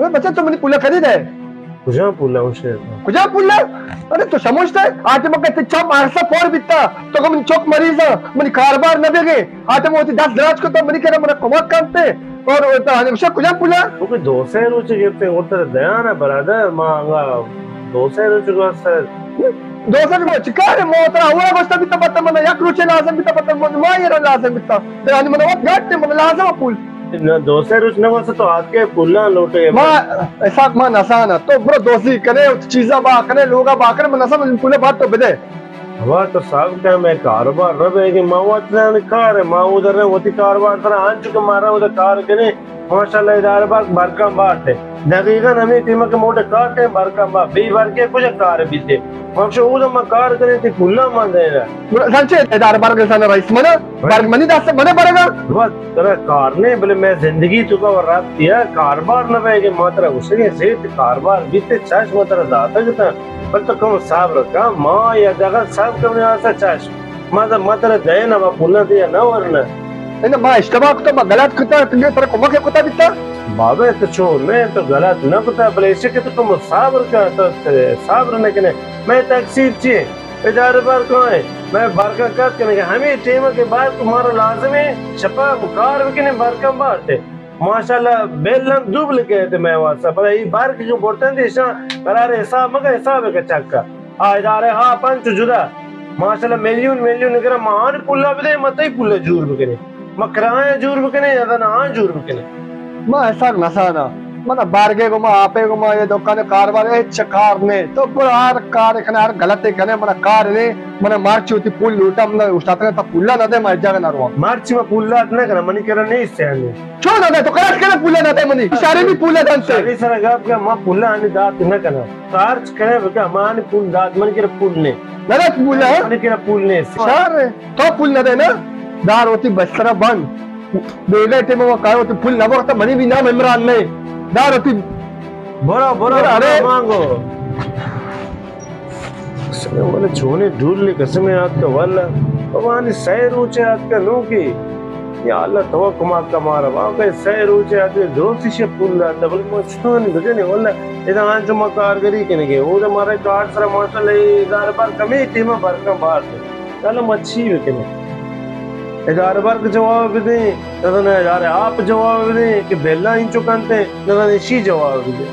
ارے بچہ، تو منی پولا کدی دے؟ کجا پولا ہوشے؟ کجا پولا؟ ارے تو شموشتے، آٹے مکہ تے چپ ارسا پور بیتا، تو کہ منی چوک مریضا، منی کاربار نہ بیگے، آٹے موتی دست دراج کو تو منی کرا منا کمک کنتے، اور تو ہمیشہ کجا پولا؟ تو کہ دو سے روچ گرتے، اور تر دیانا برادر، ما انگا دو سے روچ گرتے۔ دو سے روچ چکارے؟ ما ترا اولا گوشتا بیتا، پتہ منا یک روچے لازم بیتا، پتہ منا ما یہ لازم بیتا، تو یعنی منا وقت گھٹ، منا لازم پول۔ نہ، دو سے روچ نہ واسطہ تو آتکے پولاں لوٹے۔ ما، اسحاق، ما نسانا۔ تو برو دوزی کنے، چیزا با کنے، لوگا با کنے، من نسان پولے بات تو بدے۔ ہوا تو صاحب کہ میں کاروبار ربے کہ ما وت کار ہے، ما ادھر رہے وتی کاروبار سرا، آنچو کہ مارا ادھر کار کنے، ماشاءاللہ ادارہ بار برکاں بات ہے۔ دقیقاً ہمیں ٹیم کے موٹے کار کے برکاں بات، بے برکے کچھ کار بیتے۔ ماشاءاللہ ما کار کنے تے پولاں ما دینا۔ سنچے ادارہ بار کے سن رئیس منا؟ برگ منی دست منے برگا۔ بس ترا کار نے، بلے میں زندگی تو کا رب دیا، کاروبار نہ بے کہ ما ترا گوشگے زیت کاروبار بیتے چاش ما ترا داتا گتا، بل تو کم صبر کا، ما یا دگا سب کم آسا چاش۔ ما ترا، ما ترا دے نہ، ما پولا دیا نہ ورنہ۔ انہ ما اشتباہ کتا، ما غلط کتا، تو کمک کتا بیتا۔ بابا تو چو، میں تو غلط نہ کتا، بلے ایسے کہ تو کم صبر کا، تو صبر نہ کنے۔ میں تقصیر چیے؟ ادارہ بار کائیں، میں برکاں کت کنگے، ہمیں ٹیم کے بعد تمہارا لازم ہے، شپا کار بکنے برکاں بارتے۔ ماشاءاللہ، بیل ہم دوبل کہتے میں واسطہ، پر یہ بار کے جو برتن دیشاں، قرار حساب مگا حساب کا چکا۔ آ ادارے ہا پنچ جدا۔ ماشاءاللہ، میلیون، میلیون اگر مان پولا بدے، مت ہی پولا جور بکنے۔ ما کرایہ جور بکنے یا نہ آ جور بکنے۔ ما ایسا نسانا۔ من بارگے گو ما، آپے گو ما، یہ دکان کاروبار ہچ کار نے۔ تو پر ہر کار کنے، ہر غلط کنے، من کار نے۔ من مرچی ہوتی پول لوٹا، من استاد نے تا پولا نہ دے، ما جگہ نہ روا۔ مرچی ما پولا نہ کنا، منی کرا نہیں سے ہنی۔ چون نہ دے؟ تو کراچ کنے پولا نہ دے منی؟ اشارے بھی پولا دن سے۔ ساری سر گپ کہ ما پولا ہنی دات نہ کنا۔ خرچ کرے بکا، ما ہنی پول دات، منی کرا پول نے۔ نہ دے پولا؟ منی کرا پول نے۔ شار تو پول نہ دے نا، دار ہوتی بسترا بند۔ بیگا ٹیم وہ کار ہوتی پول نہ وقت منی بھی نام عمران نے۔ دار ہوتی برو، برو، برو، ارے۔ مانگو۔ سنے والے چونے ڈول لے قسم یاد کا واللہ۔ بابا نے سہ روچے یاد کا نو کی۔ یا اللہ تو کماک کا مارا۔ بابا سہ روچے یاد کا درست شے پول داتا، بلے ما چونے بجنے واللہ۔ ادا آن جو ما کارگری کنے گے۔ او دا مارا کارڈ سرا ماشاءاللہ ادارہ بار کمی ٹیم برکاں بار دے۔ چلو، ما چی بکنیں؟ ادارہ برگ جواب بدیں، نزاناں ادارہ آپ جواب بدیں کہ بیلاں انچو کنتے، نزاناں اشی جواب بدیں۔